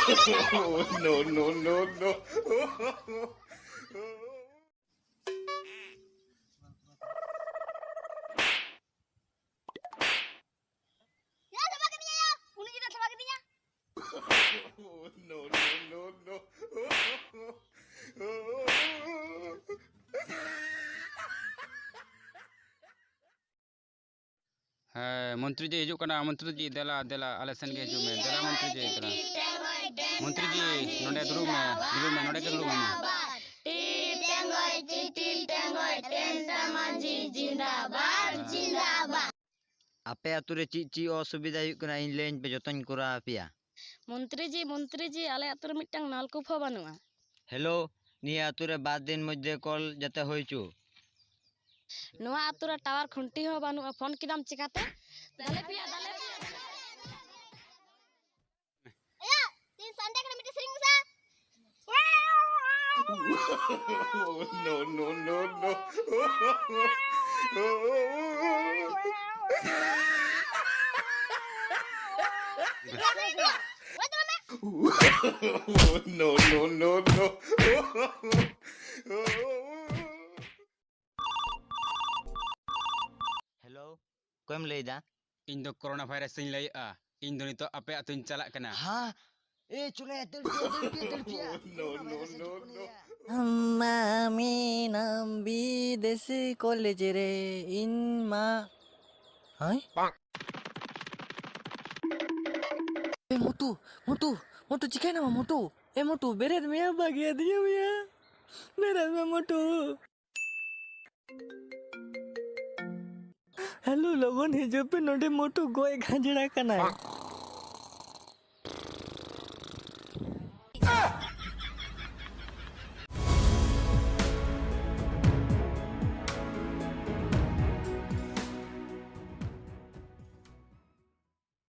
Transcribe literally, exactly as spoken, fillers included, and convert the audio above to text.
No, no, no, no. ᱭᱟ, ᱪᱟᱵᱟ ᱠᱤᱫᱤᱧᱟ ᱭᱟ᱾ ᱩᱱᱤ ᱜᱤᱫᱽᱨᱟᱹ ᱪᱟᱵᱟ ᱠᱤᱫᱤᱧᱟ᱾ No, no, no, no. ᱦᱮᱸ, ᱢᱚᱱᱛᱨᱤ ᱡᱤ ᱦᱤᱡᱩᱜ ᱠᱟᱱᱟ᱾ ᱢᱚᱱᱛᱨᱤ ᱡᱤ, ᱫᱮᱞᱟ, ᱫᱮᱞᱟ, ᱟᱞᱮ ᱥᱮᱱ ᱜᱮ ᱦᱤᱡᱩᱜ ᱢᱮ᱾ ᱫᱮᱞᱟ, ᱢᱚᱱᱛᱨᱤ ᱡᱤ, ᱫᱮᱞᱟ᱾ ᱢᱚᱱᱛᱨᱤ ᱡᱤ, ᱱᱚᱰᱮ ᱫᱩᱲᱩᱵ ᱢᱮ, ᱫᱩᱲᱩᱵ ᱢᱮ, ᱱᱚᱰᱮ ᱜᱮ ᱫᱩᱲᱩᱵ ᱢᱮ᱾ ᱴᱤ ᱴᱮᱸᱜᱚᱡ, ᱴᱤᱴᱤᱞ ᱴᱮᱸᱜᱚᱡ, ᱴᱮᱱᱴᱟ ᱢᱟᱹᱡᱷᱤ ᱡᱤᱱᱫᱟᱵᱟᱫ, ᱡᱤᱱᱫᱟᱵᱟᱫ᱾ ᱟᱯᱮ ᱟᱹᱛᱩ ᱨᱮ ᱪᱮᱫ ᱪᱮᱫ ᱚᱥᱩᱵᱤᱫᱷᱟ ᱦᱩᱭᱩᱜ ᱠᱟᱱᱟ, ᱤᱧ ᱞᱟᱹᱭᱟᱹᱧ ᱯᱮ, ᱡᱚᱛᱚᱧ ᱠᱚᱨᱟᱣ ᱟᱯᱮᱭᱟ᱾ ᱢᱚᱱᱛᱨᱤ ᱡᱤ, ᱢᱚᱱᱛᱨᱤ ᱡᱤ, ᱟᱞᱮ ᱟᱹᱛᱩ ᱨᱮ ᱢᱤᱫᱴᱟᱝ ᱱᱚᱞᱠᱩᱯ ᱦᱚᱸ ᱵᱟᱹᱱᱩᱜᱼᱟ᱾ ᱦᱮᱞᱳ, ᱱᱤᱭᱟᱹ ᱟᱹᱛᱩ ᱨᱮ ᱵᱟᱨ ᱫᱤᱱ ᱢᱚᱫᱽᱫᱷᱮ ᱠᱚᱞ ᱡᱟᱛᱮ ᱦᱩᱭ ᱦᱚᱪᱚ᱾ ᱱᱚᱣᱟ ᱟᱹᱛᱩ ᱨᱮ ᱴᱟᱣᱟᱨ ᱠᱷᱩᱱᱴᱤ ᱦᱚᱸ ᱵᱟᱹᱱᱩᱜᱼᱟ, ᱯᱷᱳᱱ ᱠᱮᱫᱟᱢ ᱪᱤᱠᱟᱛᱮ? ᱫᱟᱞᱮ ᱯᱮᱭᱟ, ᱫᱟᱞᱮ ᱯᱮᱭᱟ᱾ ᱮᱭᱟ, ᱛᱤᱱ ᱥᱟᱱᱰᱮ ᱠᱟᱱᱟ, ᱢᱤᱫᱴᱮᱱ ᱥᱮᱨᱮᱧ ᱢᱮᱥᱮ᱾ No, no, no, no. No, no, no, no. Hello, ᱚᱠᱚᱭᱮᱢ ᱞᱟᱹᱭᱫᱟ? ᱤᱧ ᱫᱚ ᱠᱳᱨᱳᱱᱟ ᱵᱷᱟᱭᱨᱟᱥ ᱤᱧ ᱞᱟᱹᱭᱮᱜᱼᱟ᱾ ᱤᱧ ᱫᱚ ᱱᱤᱛᱚᱜ ᱟᱯᱮ ᱟᱹᱛᱩᱧ ᱪᱟᱞᱟᱜ ᱠᱟᱱᱟ᱾ ᱦᱟ? ᱮ, ᱪᱚᱞᱚ ᱭᱟ, ᱫᱟᱹᱲ ᱯᱮᱭᱟ, ᱫᱟᱹᱲ ᱯᱮᱭᱟ, ᱫᱟᱹᱲ ᱯᱮᱭᱟ᱾ No, no, no, no. ᱟᱢ ᱢᱟ ᱢᱮᱱᱟᱢ ᱵᱤᱫᱮᱥᱤ ᱠᱚᱞᱮᱡᱽ ᱨᱮ, ᱤᱧ ᱢᱟ, ᱦᱟᱭ? ᱮ, ᱢᱚᱴᱩ, ᱢᱚᱴᱩ, ᱢᱚᱴᱩ, ᱪᱤᱠᱟᱹᱭᱱᱟᱢ ᱢᱚᱴᱩ? ᱮ, ᱢᱚᱴᱩ, ᱵᱮᱨᱮᱫ ᱢᱮᱭᱟ, ᱵᱟᱹᱜᱤᱭᱟᱫᱤᱧᱟ ᱢᱮᱭᱟ᱾ ᱵᱮᱨᱮᱫ ᱢᱮ, ᱢᱚᱴᱩ᱾ ᱦᱮᱞᱳ, ᱞᱚᱜᱚᱱ ᱦᱤᱡᱩᱜ ᱯᱮ, ᱱᱚᱰᱮ ᱢᱚᱴᱩ ᱜᱚᱡ ᱠᱷᱟᱸᱡᱲᱟ ᱠᱟᱱᱟᱭ᱾